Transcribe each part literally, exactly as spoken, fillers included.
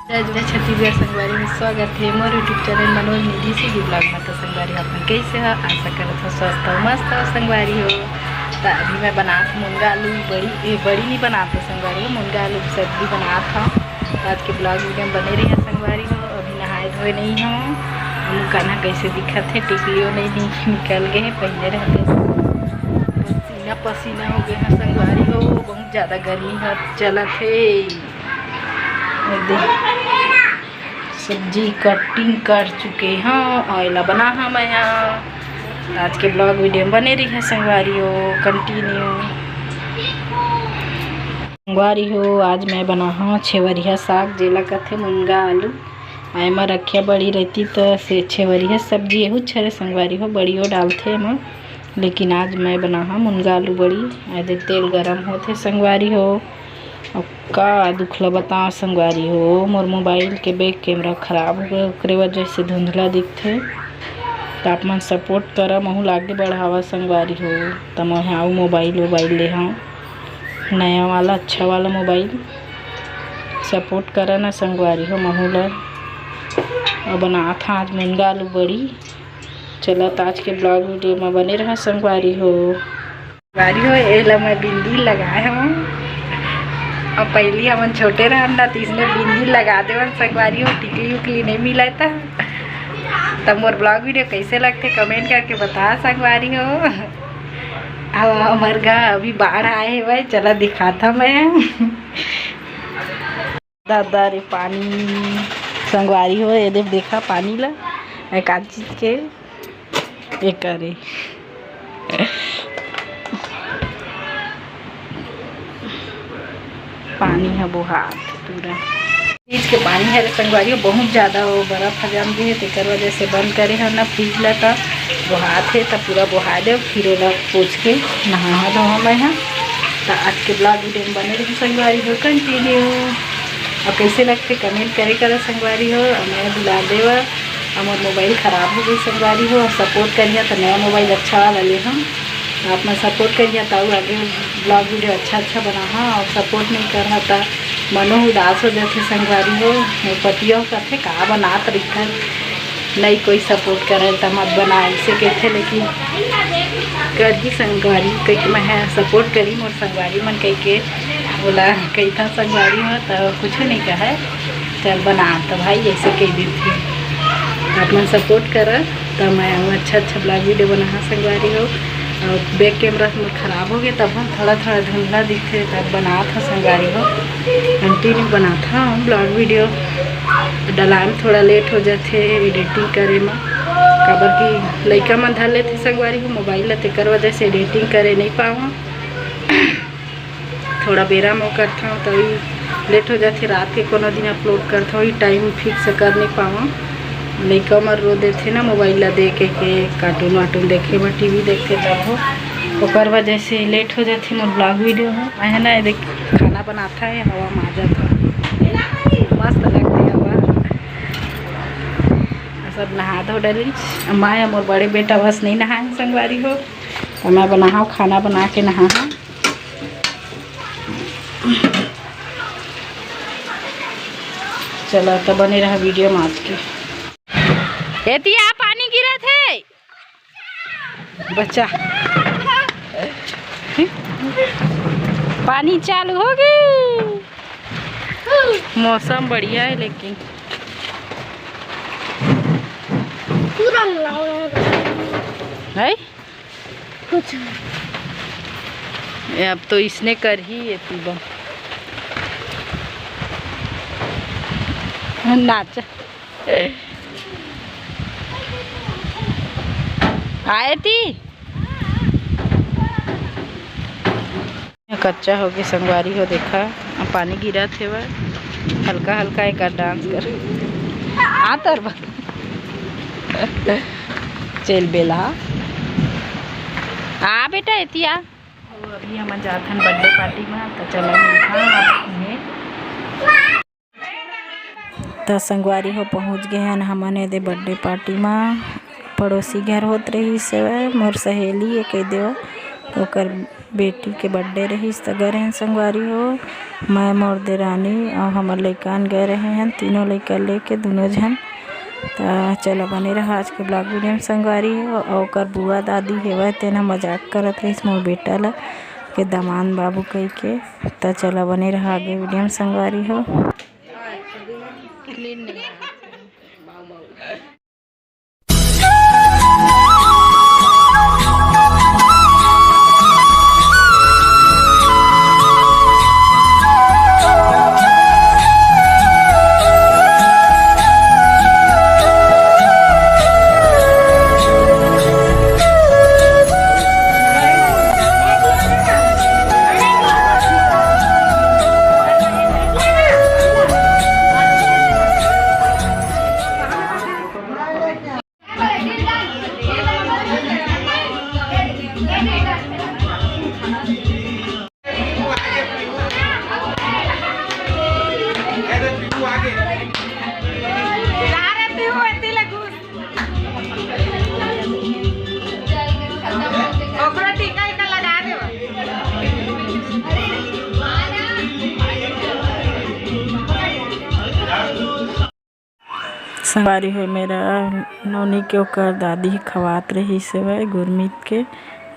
जय जय छत्तीसगढ़ संगवारी हो, स्वागत हे मोर YouTube चैनल मनोज निधि सीधी ब्लॉग में। तो संगवारी हो, आप मन कैसे हो? आशा करत हो स्वस्थ हो, मस्त हो संगवारी हो। तो अभी मैं बनात मुनगा आलू बड़ी, ए, बड़ी नहीं बनात हो संगवारी हो, मुनगा आलू सब्जी बनात हो। तो आज के ब्लॉग वीडियो में बने रहिए संगवारी हो। अभी नहाए धोए नहीं हो, मुँह कान कैसे दिखत हे, टिकलियो नहीं नि-, निकल गए हे, पहले रहते पसीना पसीना हो गए हे संगवारी हो, बहुत ज़्यादा गर्मी ह चलत हे। ये दे, सब्जी कटिंग कर चुके हव अउ एला बना हव मैं ह। आज के ब्लॉग वीडियो में बने रहिए संगवारी हो, कंटिन्यू। संगवारी हो, आज मैं बना हव छेवरिया साग, जेला कथे मुनगा आलू। एमा रखिया बड़ी रहती त से छेवरिया सब्जी एहू छरे संगवारी हो, बड़ियो डालथे एमा। लेकिन आज मैं बना हव मुनगा आलू बड़ी। एदे तेल गरम होथे संगवारी हो। अब का दुख ल बताओ संगवारी हो, मोर मोबाइल के बैक कैमरा खराब हो गए, ओकरे वजह से धुंधला दिखथे। त आप मन सपोर्ट करा, महू लागे बढ़ावा संगवारी हो। त मैं अउ मोबाइल वोबाइल ले हव नया वाला, अच्छा वाला मोबाइल। सपोर्ट करा ना संगवारी हो महू ल। अब बनात हव आज मुनगा आलू बड़ी। चला त आज के ब्लॉग वीडियो में बने रहा संगवारी हो। संगवारी हो, एला मैं बिंदी लगाए हव। अब पहली हमन छोटे रहन ना, त इसने बिंदी लगा देवन संगवारी हो, टिकली उकली नहीं मिला था। त मोर ब्लॉग वीडियो कैसे लगथे, कमेंट करके बता संगवारी हो। अब हमर घर अभी बाढ़ आए हे भाई, चला दिखाता मैं। दादा रे पानी संगवारी हो, ये देख, देखा पानी ला, एक आध चीज के ये करे। पानी ह बोहात पूरा। फ्रिज के पानी हरे संगवारी हो, बहुत ज़्यादा वो बर्फ ह जाम गे हे, तेकर वजह से बंद करे हव ना फ्रिज ला। त बोहात हे त पूरा बोहा देव, फिर ओला पोंछ के नहा धोहा मैं ह। त आज के ब्लॉग वीडियो में बने रही संगवारी हो, कंटिन्यू। और कैसे लगथे कमेंट करे करा संगवारी हो, और मैं बुला देवा। हमर मोबाइल खराब हो गई संगवारी हो, सपोर्ट करिया त नया मोबाइल अच्छा वाला ले हम। आप मन सपोर्ट करिया त आगे ब्लॉग वीडियो अच्छा अच्छा बना हा, और सपोर्ट नहीं कर हा त मनो उदास हो जाथे संगवारी हो। मोर पतियो कथे का बनात रहिथन, नहीं कोई सपोर्ट करे त मत बना, ऐसे कहथे, लेकिन करही संगवारी कहिके मैं ह सपोर्ट करी मोर संगवारी मन कहिके ओला कहिथन संगवारी हो त कुछ नहीं कहे। चल बना तो भाई, ऐसे कह देती हूँ। आप मन सपोर्ट करा त मैं अउ अच्छा अच्छा ब्लॉग वीडियो बना संगवारी हो। और बैक कैमरा मोर खराब हो गया, तब हम थोड़ा थोड़ा धुंधला दिखते, तब बनात हव संगवारी हो। कंटिन्यू बनात हव ब्लॉग वीडियो। डलाए में थोड़ा लेट हो जाथे एडिटिंग करे में, काबर कि लइका मन धर लेथे संगवारी हो मोबाइल ला, तेकर वजह से एडिटिंग करे नहीं पावा। थोड़ा बेरा में करथव, तभी लेट हो जाथे। रात के कोनो दिन अपलोड करथव, ई टाइम फिक्स कर नहीं पावं। लइका मन रो देथे ना मोबाइल ला देखे के, कार्टून वार्टून देखे बर, टीवी देखथे तब हो, ओकर वजह से लेट हो जाथे मोर ब्लॉग वीडियो में। मैं ह ना, ये देख, खाना बनात हे, हवा में आ जात हे, मस्त लगथे हवा। सब नहा धो डलिस, मैं मोर बड़े बेटा बस नहीं नहाए संगवारी हो, तो मैं बनाहूँ खाना बना के नहा। चला त बने रहा वीडियो में आज के। एतिया पानी गिरत हे बच्चा, पानी चालू हो गई। मौसम बढ़िया है लेकिन पूरा है। कुछ नहीं। ये अब तो इसने कर ही ये पीबा। नाच। आए ती। कच्चा होगे संगवारी हो, देखा, अब पानी गिरत हेवय, हल्का हल्का एक डांस कर। आ तर बा। चल बेला, आ बेटा, एती आ। तो अभी हमन जात हन बर्थडे पार्टी में, तो चला मिलथन आप उहें। त संगवारी हो, पहुँच गए हन हमन एदे बर्थडे पार्टी मा। पड़ोसी घर होत रहिस हवय, मोर सहेली ए कह देवा, ओकर बेटी के birthday रहिस, त गए रहेन संगवारी हो। मैं, मोर देरानी अउ हमर लइकान गए रहे हन, तीनों लइका लेके दुनों झन। त चला बने रहा आज के vlog video में संगवारी हो। अउ ओकर बुआ दादी हेवय, तेन ह मजाक करत रहिस मोर बेटा ला के दमांद बाबू कहिके। त चला बने रहा आगे video में संगवारी हो। ओकरा टीका इका लगा देवा। संगवारी हो, मेरा नोनी के ओकर दादी खवात रहिस हवय गुरमीत के,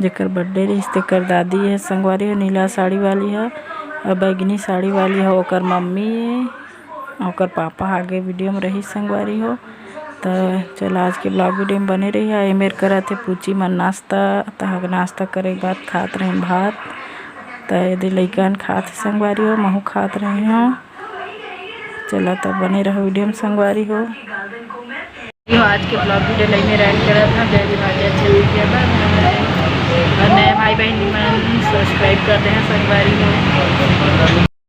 जेकर birthday रहिस तेकर दादी हे संगवारी हो। नीला साड़ी वाली ह, अउ बैगनी साड़ी वाली ह ओकर मम्मी ए, ओकर पापा आगे video में रहिस संगवारी हो। त चल आज के vlog video में बने रहिहा। ए मेर करत हे पूछी मन नाश्ता, त नाश्ता करे के बाद खात रहेन भात। त एदे लइकन खात हे संगवारी हो, महू खात रहे हो। चला त बने रहो video में संगवारी हो। यो आज के vlog video लाइन में end करत हन। जय जी माता, जय जी, bye bye। अउ नए भाई बहन मन subscribe कर दे हैं संगवारी हो।